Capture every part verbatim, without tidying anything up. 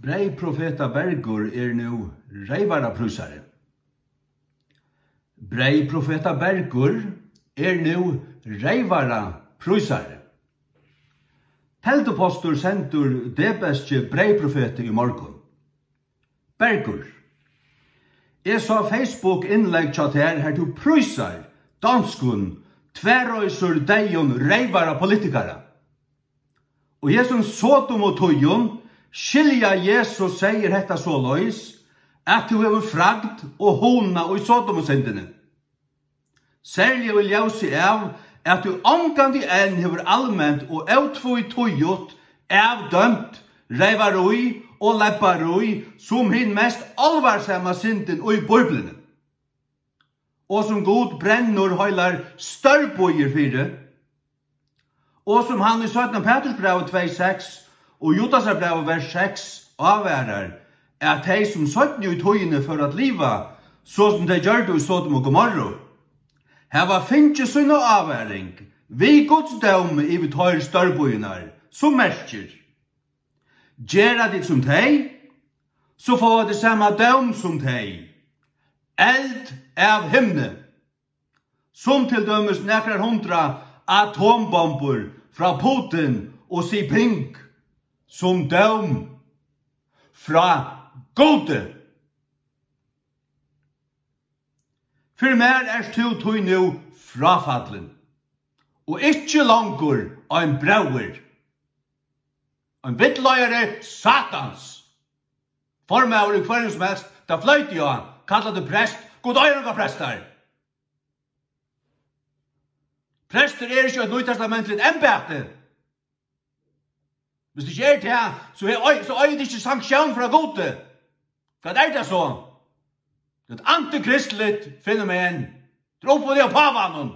Breyðprofeta Bergur er nú reyvaraprísari. Breyðprofeta Bergur er nú reyvaraprísari. Teldupostur sendur debeskri breyðprofeti í morgun. Bergur. Eg sá Facebook-innlegg hjá tær, har tú prísar donskum, tværroysur, deyðum reyvara politikara. Og í hesum Sodomu-tíðum skilja Jesus segði hetta soleiðis, at tú hevur fragd og hugna í Sodomu-syndini. Serliga í ljósi av, at tú ongantíð enn hevur alment og ótvítíðugt avdømt reyvarí og lebbarí sum hin mest álvarsama syndin í Bíbliuni, og sum Gud brennur heilar stórbýir fyri, og sum hann í seinna Pætursbrævi tvey seks og Judasarbrævi vers seks ávarar, at tey, sum seinni í tíðini fóru at liva, so sum tey gjørdu í Sodom og Gomorru, hava fingið sína ávaring við Guds dómi yvir teir stórbýirnar, sum merkir: Gera tit sum tey, so fáa tit sama dóm sum tey, eld av himni, sum til dømis nakrar hundrað atombombur frá Putin og Xi Jinping, sum dóm frá Gudi. Fyri mær ert tú tí nú fráfallin, og ikki longur ein bróðir, ein villleiðari Satans, formaður í hvørjum sum helst, tað floyt á, kalla teg prest, Gud eigur ongar prestar. Prestur er ikki eitt nýtestamentligt embæti. Hvis tað ikki er tað, so er, so eigur tað ikki sanktión frá Gudi. Hvat er tað so? Tað er eitt antikristligt fenomen. Tað er uppfunnið av pávanum.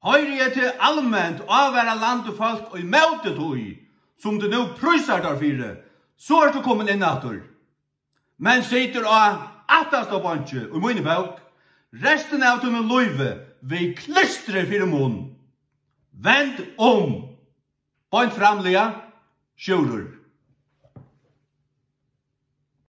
Hoyri eg teg alment ávara land og fólk ímóti tí, sum tú nú prísar teir fyri, so ert tú komin inn aftur. Men situr á aftasta bonki í míni bók, restina av tínum lívi við klistri fyri munn. Vend um. Beint framliga, Sjúrður.